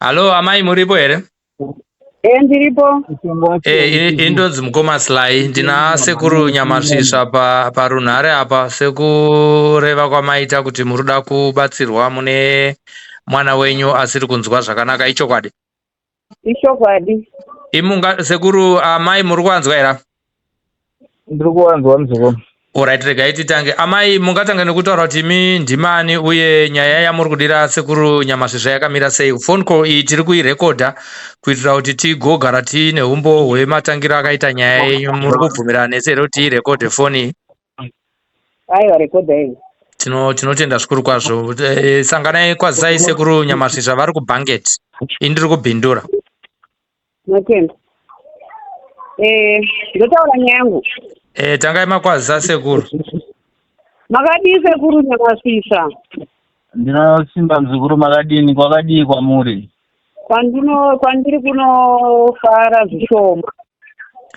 Hallo amai, muripo here? E, ndiripo. Indonzi mukoma Sly, ndina sekuru Nyamasvisva parunhare apa, sekureva kwamaita kuti muri kuda kubatsirwa, mune mwana wenyu asiri kunzwa zvakanaka, ichokwadi? Ichokwadi. Imunga sekuru, amai muri kuvanzwa here? Ndiri kuwanzwa, muzukuru. Alright, regai titange. Amai, mungatanga nekutaura kuti imi ndimani, uye nyaya yamuri kudira sekuru Nyamasvisva yakamira sei? Phone call iyi tiri kuirekodha kuitira kuti tigogara tiine umbo hwematangiro akaita nyaya yenyu. Muri kubvumirana nese here kuti tiirekodhe foni iyi? Aiwa, rekodha iyi. Tinotenda zvikuru kwazvo. Sanganai, kwazisai sekuru Nyamasvisva, vari kuBanket, ini ndiri kuBindura. Notenda. Ndotaura nyaya yangu. Tangai makwazisa sekuru. Makadii, sekuru Nyamasvisva? Ndinosimba, muzukuru. Makadini? Kwakadii kwamuri? Kwandiri kunofara zvishoma.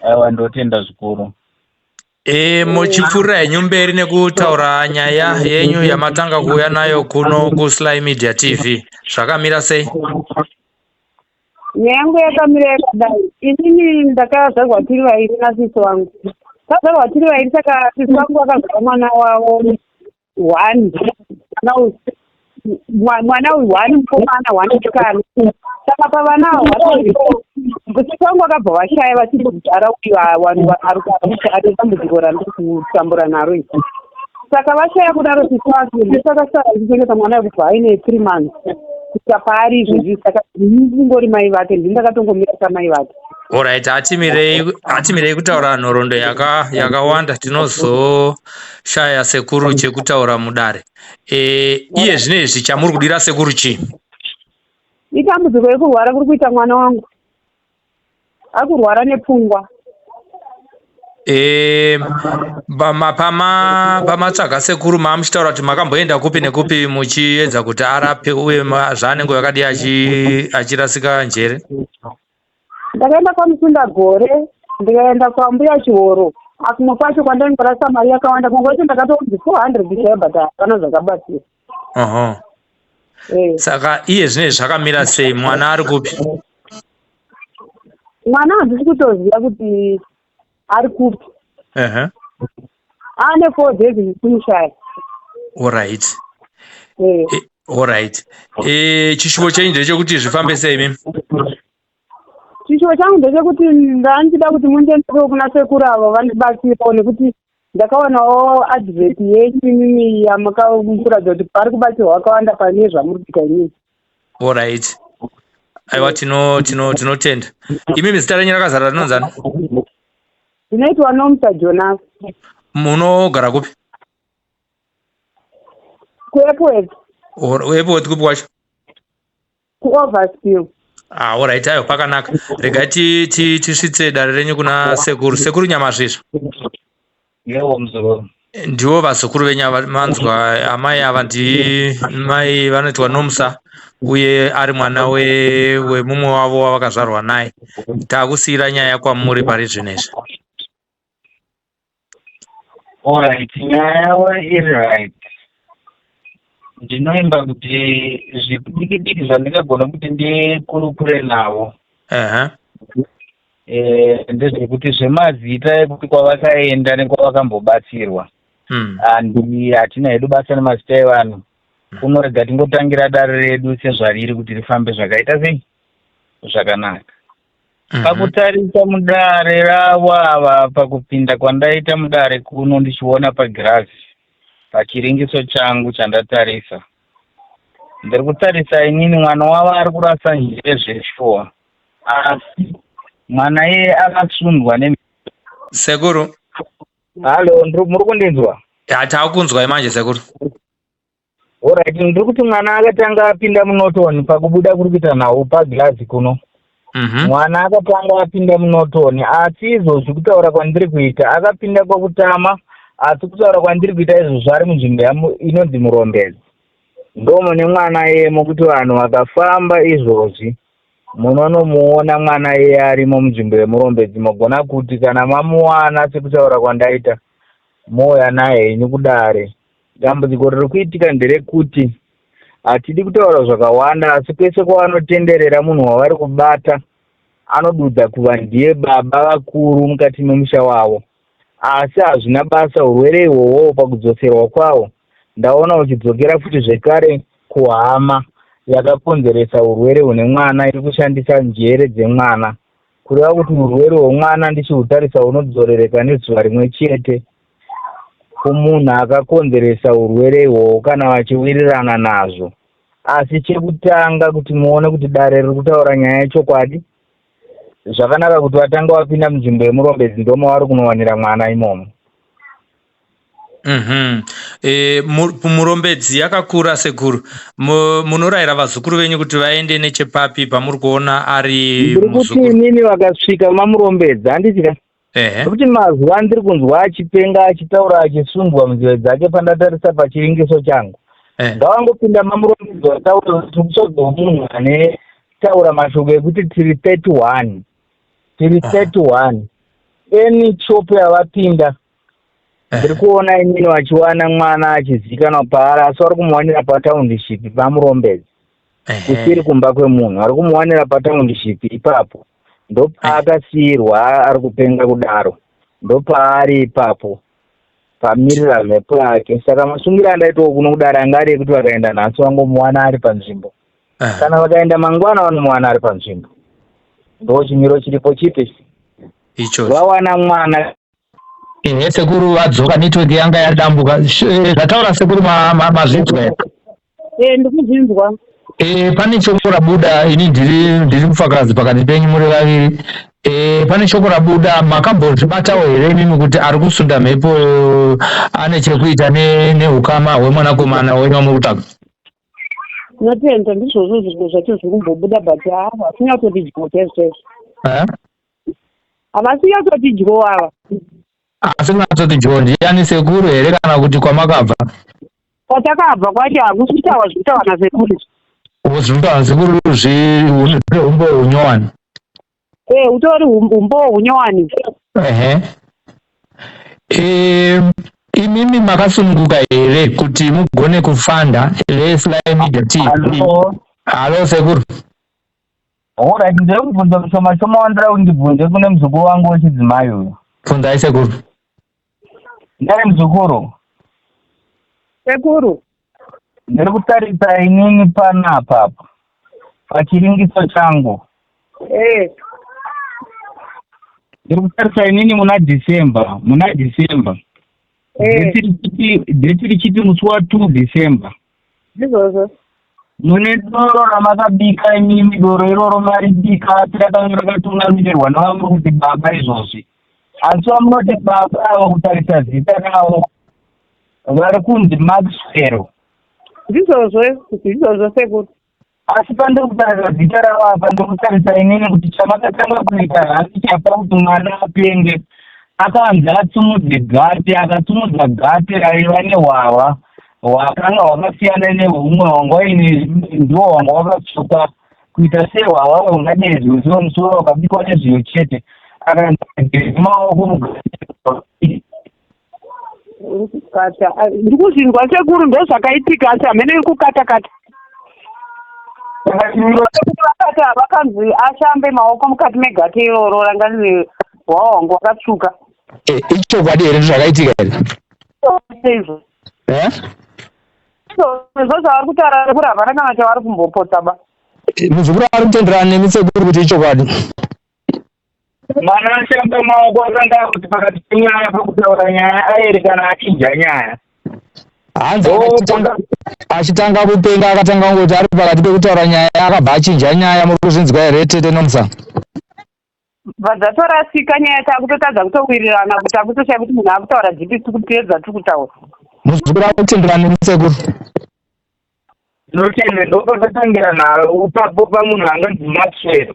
Aiwa, ndotenda zvikuru. Muchipfuurira henyu mberi nekutaura nyaya yenyu yamatanga kuuya nayo kuno kuSly Media TV, zvakamira sei? Nyaya yangu yakamira yakadai. Inini ndakazvarwa tiri vairi nasisi wangu. Tazvarwa tiri vairi, saka sisi vangu vakazvara mwana wavo one, mwana uyu one mukomana, one musikana. Saka pavana ava, sisi vangu vakabva vashaya vachiri kuzvara uyu ane dambudziko randiri kutambura naro iri. Saka vashaya kudaro sisi vake, ndisakasara ndichichengeta mwana wekubva aine 3 months kusvika paari izvezvi. Saka ndingori mai vake, ndini ndakatongomira samai vake. Alright, hatimirei kutaura nhoroondo yakawanda, tinozoshaya sekuru chekutaura mudare. Iye zvino izvi chamuri kudira sekuru chii? Itambudziko rekurwara kuri kuita mwana wangu, akurwara nepfungwa. Pamatsvaga sekuru, maamuchitaura kuti makamboenda kupi nekupi muchiedza kuti arape, uye zvaanenge yakadii achirasika njere? Ndakaenda kwaMusunda Gore, ndikaenda kwaMbuya Chihoro. Akumwe kwacho kwandaingorasa mari yakawanda, kumwe kwacho ndakatounzi 400 chaiyo, but hapana zvakabatsira. Saka iye zvinezvi zvakamira sei? Mwana ari kupi? Mwana handisi kutoziva kuti ari kupi. Ane 4 days ndichimushaya. Alright. Chishuwo chenyu ndechekuti zvifambe sei mimi? Chishuwo changu ndechekuti ndandida kuti mundiendesewo kuna sekuru avo vandibatsirewo, nekuti ndakaonawo advert yenyu imimi yamakakuratidza kuti pari kubatsirwa vakawanda pane zvamuri kuita imimi. Alright, aiwa, tinotenda. Imimi zita renyu rakazara rinonzani? Ndinoitwa Nomsa Jonas. Munogara kupi? KuEpworth. Epworth kupi kwacho? KuOverspill. Ah, alright, ayo pakanaka. Regai tisvitse dare renyu kuna sekuru, sekuru Nyamasvisva. Yewo, muzukuru. Ndivo vazukuru venyu ava. Manzwa amai ava, ndi mai vanoitwa Nomsa, uye ari mwana wemumwe wavo wavakazvarwa naye. Taakusiyira nyaya kwamuri pari zvino izvi. Alright, nyaya yavo iri right. Ndinoimba kuti zvidiki diki zvandingagona kuti ndikurukure navo ndezvekuti zvemazita ekuti kwavakaenda nekkwavakambobatsirwa, handi hatina hedu basa nemazita evanhu. Kunorega tingotangira dare redu sezvariri kuti rifambe zvakaita sei, zvakanaka. Pakutarisa mudare ravo ava, pakupinda kwandaita mudare kuno, ndichiona pagirazi pachiringiso changu chandatarisa, ndiri kutarisa inini mwana wavo ari kurasa njere zveshuwa, asi mwana iye akasundwa ne Sekuru. Hallo, muri kundinzwa? Taakunzwai manje, sekuru. Alright, ndiri kuti mwana akatanga apinda muNorton. Pakubuda kuri kuita nhau pagirazi kuno, mwana akatanga apinda muNorton, asi izvozvi kutaura kwandiri kuita akapinda kwakutama, asi kutaura kwandiri kuita izvozvo ari munzvimbo inonzi Murombedzi. Ndomune mwana yemo, kuti vanhu vakafamba izvozvi munonomuona mwana iye arimo munzvimbo yeMurombedzi. Mogona kuti kana mamuwana sekutaura kwandaita, mouya naye henyu kudare. Dambudziko riri kuitika nderekuti Hatidi kutaura zvakawanda asi kwese kwavanotenderera munhu wavari kubata anodudza kuva ndiye baba vakuru mukati memusha wavo. Asi hazvina basa urwere ihwohwo pakudzoserwa kwawo ndaona uchidzokera futi zvekare kuhama yakakonzeresa urwere hune mwana iri kushandisa njere dzemwana. Kureva kuti urwere hwemwana ndichihutarisa hunodzorereka nezuva rimwe chete kumunhu akakonzeresa urwere ihwohwo kana vachiwirirana nazvo. Asi chekutanga kuti muone kuti dare riri kutaura nyaya yechokwadi, zvakanaka kuti vatange vapinda munzvimbo yemurombedzi ndomavari kunowanira mwana imomo. E, murombedzi yakakura sekuru. Munorayira vazukuru venyu kuti vaende nechepapi pamuri kuona ari Ndiri kuti inini vakasvika mamurombedzi handiti ka? Nekuti mazuva andiri kunzwa achipenga achitaura achisundwa munzeve dzake pandatarisa pachiringiso changu. Ngavangopinda mamurombedzi vataure kuti tiri munhu ane taura mashoko ekuti tiri 31. Tiri 31. Any shop yavapinda ndiri kuona inini vachiwana mwana achizikanwa paari asi vari kumuwanira pataundiship pamurombedzi kusiri kumba kwemunhu vari kumuwanira pataundiship ipapo ndopaakasiirwa ari kupenga kudaro ndopaari ipapo pamirira mhepo yake saka masungiro andaitawo kuno kudaro anga ari ekuti vakaenda nhasi vangomuwana ari panzvimbo kana vakaenda mangwana vanomuwana ari panzvimbo ndo chimiro chiripo chipi ichocho vawana mwana Ehe sekuru vadzoka network yanga yadambuka. Zvataura sekuru mazvinzwa here? Eh, ndikuzvinzwa. Eh, pane shoko rabuda ini ndiri ndiri mufakazi pakati penyu muri vaviri. Eh, pane shoko rabuda makambozvibatawo here imimi kuti ari kusunda mhepo ane chekuita neukama hwemwanakomana wenyu wamuri kutsvaga? Tinotenda ndizvozvo zvimwe zvacho zviri kumbobuda but haa hasinyatsoti dyo chaizvo chaizvo. Eh? Havasi nyatsoti dyo ava. Asi nyatsoti dyo ndiyani sekuru here kana kuti kwamakabva? Kwatakabva kwacho hakusi kutaura zviri kutaura nasekuru. Zviri kutaura nasekuru zvine humbowo hunyowani. Eh, utori humbowo hunyowani. Ehe. Eh, imimi makasununguka here kuti mugone kufanda veSly Media TV? Hallo. Hallo sekuru. Alright, ndiri kubvunza mushoma shoma wandira kuti ndibvunze kune muzukuru wangu wechidzimai uyu. Bvunzai sekuru. Ndari muzukuru. Sekuru. Ndiri kutarisa inini panapa apa pachiringiso changu. Eh. Ndiri kutarisa inini muna December, muna December. Eh. Date richiti musi wa 2 December. Ndizvozvo. Mune doro ramakabika imimi, doro iroro maribika asi rakanga rakatungamirirwa nevamuri kuti baba izvozvi. Asi vamunoti baba ava kutarisa zita ravo vari kunzi Maxwell. Ndizvozvo, ndizvozvo sekuru. Asi pandiri kutarisa zita ravo apa ndiri kutarisa inini kuti chamakatanga kuita nhasi chapa kuti mwana apenge akanzi atsumudze gate akatsumudza gate raiva nehwahwa hwakanga hwakasiyana nehumwe hwanga uine ndiwo hwanga wakatsvuka kuita sehwahwa hungadezwi usiwo musoro wakabikwa nezviyo chete akanzi ageze maoko mugate Kata ndiri kuzvinzwa sekuru ndozvakaitika asi hameno iri kukata kata. Vakati vakanzi ashambe maoko mukati megate iroro ranga rine hwawa hwanga wakatsvuka. Eh, ichokwadi here ndozvakaitika here? Seizvo. Eh? Izvo zvavari kutaura sekuru havana kana chavari kumbopotsa ba. Eh, muzukuru ari kutenderana nemi sekuru kuti ichokwadi. Mwana ashamba maoko akanga akuti pakati penyaya pakutaura nyaya aerekana achinja nyaya. Hanzi achitanga kupenga akatanga kungoti ari pakati pekutaura nyaya akabva achinja nyaya muri kuzvinzwa here tete Nomsa? Bva dzatorasika nyaya takutotadza kutowirirana kuti takutoshaya kuti munhu akutaura dzipi tiri kutaura. Muzukuru akutenderana nemi sekuru. Ndinotenda ndopakatangira nhau ipapo pamunhu anonzi Maxwell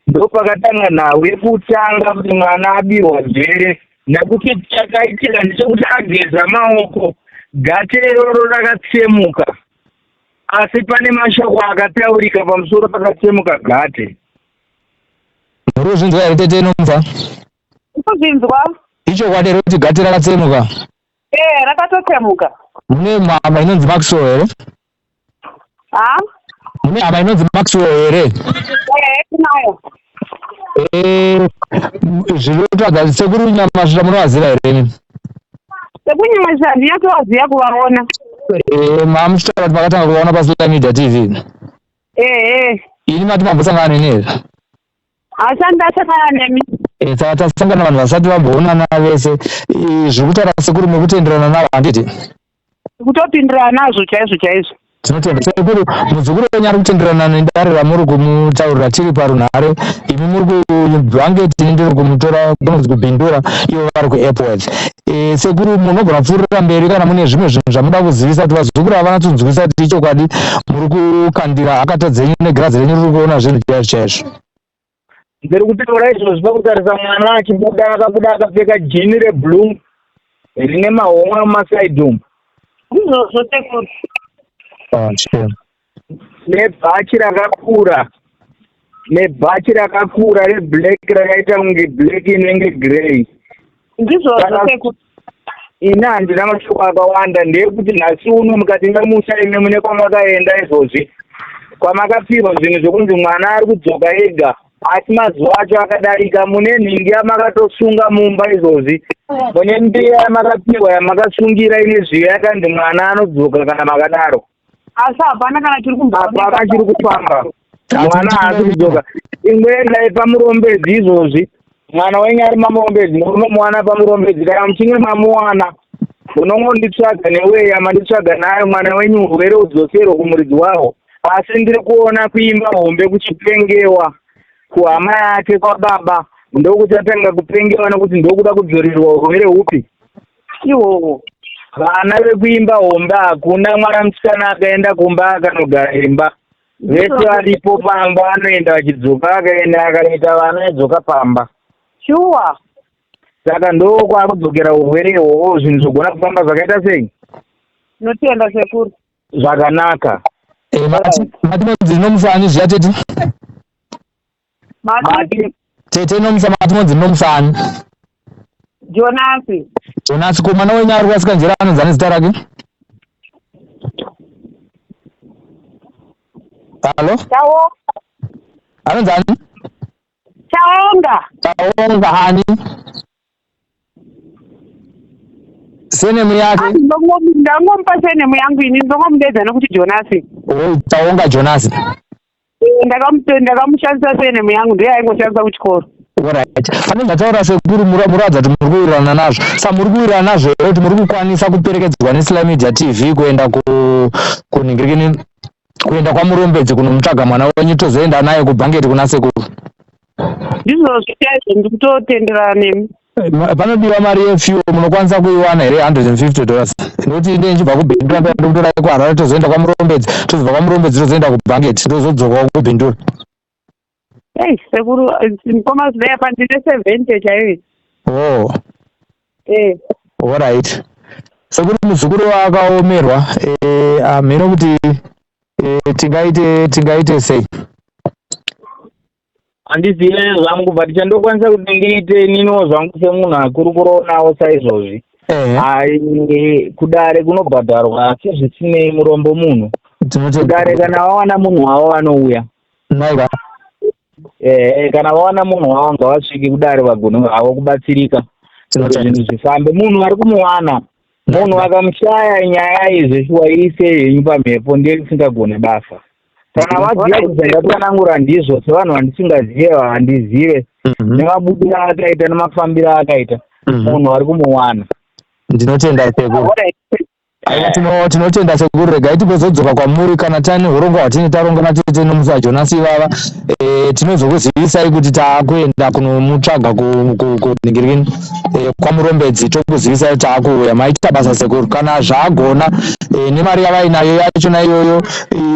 ndopakatanga nhau yekutanga kuti mwana abirwa njere nekuti chakaitika ndechekuti ageza maoko gate iroro rakatsemuka asi pane mashoko akataurika pamusoro pakatsemuka gate. Muri kuzvinzwa here tete Nomsa? Kuzvinzwa. Ichokwadi here kuti gate rakatsemuka? Eh, rakatotsemuka. Mune mama inonzi Maxwell here? Ha? Mune hama inonzi Maxwell here? Ehe, tinayo. Eh, zviri kutsvaga sekuru Nyamasvisva munovaziva here imi? Sekuru Nyamasvisva handinatsovaziva kuvaona. Eh, mamuchitaura kuti makatanga kuvaona paSly Media TV. Ehe. Ini mati mambosangana neni here? Hasani ndasangana nemi. Eh, saka tasangana vanhu vasati vamboonana vese. Eh, zviri kutaura sekuru muri kutenderana navo handiti? Kutopindirana nazvo chaizvo chaizvo. Tinotenda sekuru, muzukuru wenyu ari kutenderana nedare ramuri kumutaurira tiri parunhare. Imi muri kuBlanket, ini ndiri kumutora kunonzi kuBindura, ivo vari kuEpworth. E, sekuru munogona kupfuurira mberi kana mune zvimwe zvinhu zvamuda kuzivisa kuti vazukuru ava vanatsonzwisa kuti ichokwadi muri kukandira hakata dzenyu negirazi renyu riri kuona zvinhu chaizvo chaizvo. Ndiri kutaura izvozvi pakutarisa mwana achibuda akabuda akapfeka jini reblue rine mahomwe mumasaidhi umu. Ndizvozvo sekuru. Ah, shame. Nebhachi rakakura nebhachi rakakura reblack rakaita kunge black inenge grey. Ndizvozvo sekuru. Ini handina mashoko akawanda ndeyekuti nhasi uno mukati memusha imi mune kwamakaenda izvozvi kwamakapihwa zvinhu zvekunzi mwana ari kudzoka ega asi mazuva acho akadarika mune nhingi yamakatosunga mumba izvozvi mune mbiya yamakapihwa yamakasungira ine zviyo yakanzi mwana anodzoka kana makadaro asi hapana kana chiri hapana chiri kufamba mwana haasi kudzoka imboendai pamurombedzi izvozvi mwana wenyu ari mamurombedzi munomuwana pamurombedzi kana muchinge mamuwana unongonditsvaga neweya manditsvaga nayo mwana wenyu urwere udzoserwe kumuridzi wawo asi ndiri kuona kuimba hombe kuchipengewa kuhama yake kwababa ndokuchatanga kupengewa nekuti ndokuda kudzorerwa urwere hupi ihwohwo vana vekuimba hombe hakuna mwana musikana akaenda kumba akanogara imba vese varipo pamba anoenda vachidzoka akaenda akanoita vana aidzoka pamba shuwa saka ndokwakudzokera urwere ihwohwo zvinhu zvogona kufamba zvakaita sei Tinotenda sekuru. Zvakanaka. Eh, mati mati monzi nomusani zviya tete. Mati Tete nomusa mati monzi nomusani. Jonasi. Jonasi ko mwana wenyu ari kurasika njere anonzi ane zita rake? Halo? Taonga. Anonzi ani? Taonga. Taonga ani? Senemu yake? Ndangomupa senemu yangu ini ndongomudedza nekuti Jonasi. Oh, Taonga Jonasi. Eh, ndakamushandisa senemu yangu ndiye aingoshandisa kuchikoro. Alright. Pane zvataura sekuru muratidza kuti muri kuwirirana nazvo. Sa muri kuwirirana nazvo here kuti muri kukwanisa kuperekedzwa neSly Media TV kuenda ku kunhingirikini kuenda kwaMurombedzi kunomutsvaga mwana wenyu tozoenda naye kubhangeti kuna sekuru? Ndizvozvo chaizvo ndikutotenderana nemi. Panodiwa mari yefuel munokwanisa kuiwana here 150 dollars nekuti inde ndichibva kubhindura ndoenda kutora kuharare tozoenda kwamurombedzi tozobva kwamurombedzi tozoenda kubhangeti ndozodzokawo kubhindura Ei, sekuru mukoma Zidai apa ndine 70 chaiyo. Oh. Eh. Alright. Sekuru muzukuru akaomerwa eh amheno kuti eh, tingaite tingaite sei? Handizive zvangu but chandokwanisa kuti ndiite ininiwo zvangu semunhu akuri nawo saizvozvi Ai, kudare kunobhadharwa asi zvisinei murombo munhu kudare kana vawana munhu wavo vanouya eh, kana vawana munhu wavo ngavasvike kudare vagone havo kubatsirika zvinhu zvifambe munhu ari kumuwana munhu akamushaya nyaya iyi zveshuwa iisei henyu pamhepo ndiye isingagone basa kana vaziva kuti zvandatsanangura ndizvo sevanhu vandisingazive handizive mhm. nemabudiro aakaita nemafambiro aakaita mhm. munhu ari kumuwana ndinotenda sekuru Aiwa tinotenda sekuru regai tigozodzoka kwamuri kana tane urongwa hwatine taronga natete nomusa Jonasi ivava e, tinozokuzivisai kuti taakuenda kunomutsvaga kunhingirikini e, kwamurombedzi tokuzivisai taakuuya maita basa sekuru kana zvagona e, nemari yavainayo yachona iyoyo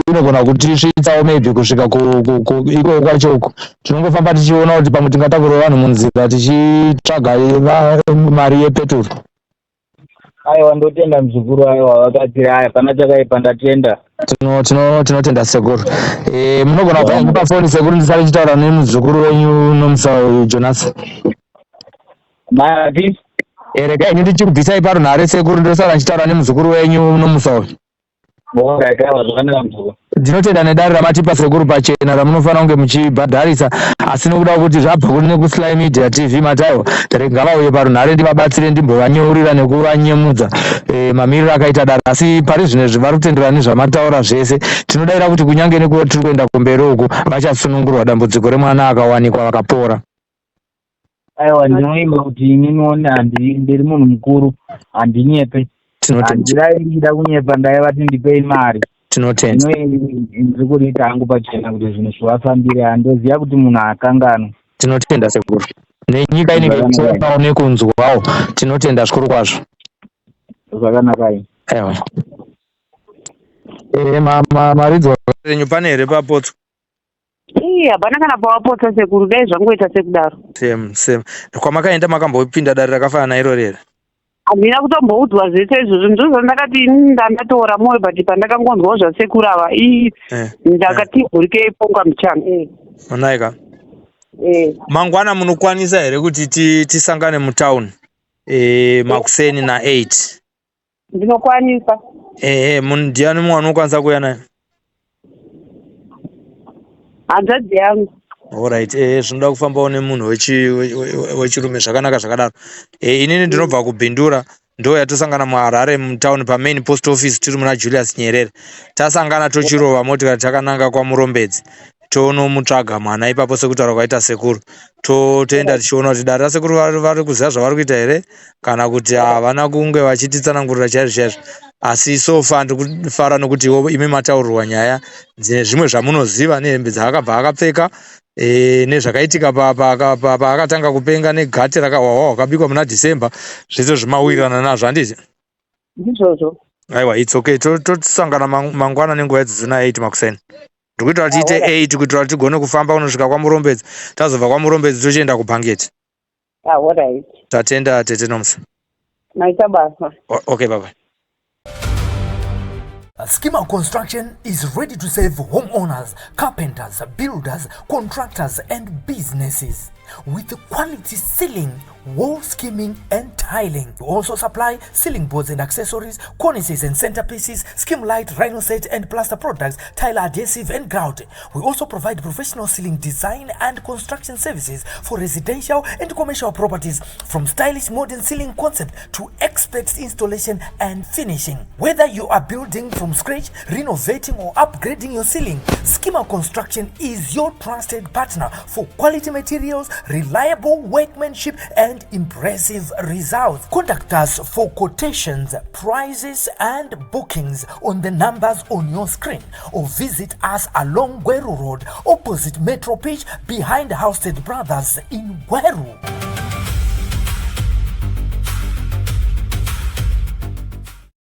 inogona kutisvitsawo maybe kusvika ikoko kwacho uko tinongofamba tichiona kuti pamwe tingatakura vanhu munzira tichitsvaga mari yepeturu Aiwa ndotenda mzukuru aiwa vakatsira aya pana chakaipa ndatenda. Tino tino tinotenda sekuru. Eh munogona kubva henyu pafoni sekuru ndisare ndichitaura nemuzukuru wenyu nomusa uyu Jonas. Mati Eh regai ini ndichikubvisai parunhare sekuru ndosara ndichitaura nemuzukuru wenyu nomusa uyu. Alright, aiwa, zvakanaka muzukuru. Ndinotenda nedare ramatipa sekuru pachena ramunofanira kunge muchibhadharisa, asi nokuda kuti zvabva kuri nekuSly Media TV, mataiwa tari ngavauye parunhare ndivabatsire, ndimbovanyeurira nekuvanyemudza mamiriro akaita dare. Asi pari zvino izvi vari kutenderana nezvamataura zvese. Tinodayira kuti kunyange nekuva tiri kuenda kumberi uku, vachasunungurwa, dambudziko remwana akawanikwa vakapora. Aiwa, ndinoimba kuti ininiwo ndiri munhu mukuru, handinyepe. Tinotenda. Handirai ndichida kunyepa, ndaivati ndipei mari. Tinotenda. Ndiri kuriita hangu pachena kuti zvinhu zvivafambire. Handoziva kuti munhu akanganwa. Tinotenda sekuru, nenyika inenge ichionawo nekunzwawo. Tinotenda zvikuru kwazvo. Zvakanakai. Ewa, maridzo renyu pane here papotswa? Ii, hapana kana pawapotsa sekuru, dai zvangoita sekudaro. Same same. Kwamakaenda makambopinda dare rakafanana nairori here? Handina kutomboudzwa zvese izvozvo, ndizvo ndakati inini ndandatoora mwoyo, but pandakangonzwawo zvasekuru ava, ii, ndakati vhurikei ponga muchana. Onaika. Eh. Mangwana munokwanisa here kuti tisangane mutown makuseni na8? Ndinokwanisa. Ehe, ndiani mumwe anokwanisa kuuya naye? Hanzvadzi yangu. Alright, zvinoda kufambawo nemunhu wechirume. Zvakanaka zvakadaro. Inini ndinobva kuBindura, ndo yatosangana muHarare mutown pamain post office, tiri muna Julius Nyerere. Tasangana, tochirova motikari takananga kwaMurombedzi, tonomutsvaga mwana ipapo sekutaura kwaita sekuru. Toenda tichiona kuti dare rasekuru vari kuziva zvavari kuita here kana kuti havana kunge vachititsanangurira chaizvo chaizvo. Asi so far ndiri kufara nokuti iwo imi mataurirwa nyaya dzine zvimwe zvamunoziva, nehembe dzaakabva akapfeka, nezvakaitika paakatanga kupenga, negate rakahwahwa hwakabikwa muna December, zvese zvimawirirana nazvo, handiti? Ndizvozvo. Aiwa, it's okay. Tosangana mangwana nenguva idzodzo na8 makuseni. Ndiri kuitira kuti tiite 8 kuitira kuti tigone kufamba kunosvika kwaMurombedzi. Tazobva kwaMurombedzi tochienda kubhangeti. Alright. Tatenda, tete Nomusa. Maita basa. Okay, bye bye. Schema Construction is ready to serve homeowners, carpenters, builders, contractors, and businesses with quality ceiling, wall skimming, and tiling. We also supply ceiling boards and accessories, cornices and centerpieces, skim light, rhino set and plaster products, tile adhesive and grout. We also provide professional ceiling design and construction services for residential and commercial properties, from stylish modern ceiling concept to expert installation and finishing. Whether you are building from scratch, renovating or upgrading your ceiling, Schema Construction is your trusted partner for quality materials, reliable workmanship and impressive results. Contact us for quotations, prices and bookings on the numbers on your screen or visit us along Gweru Road, opposite Metro Pitch, behind Housted Brothers in Gweru.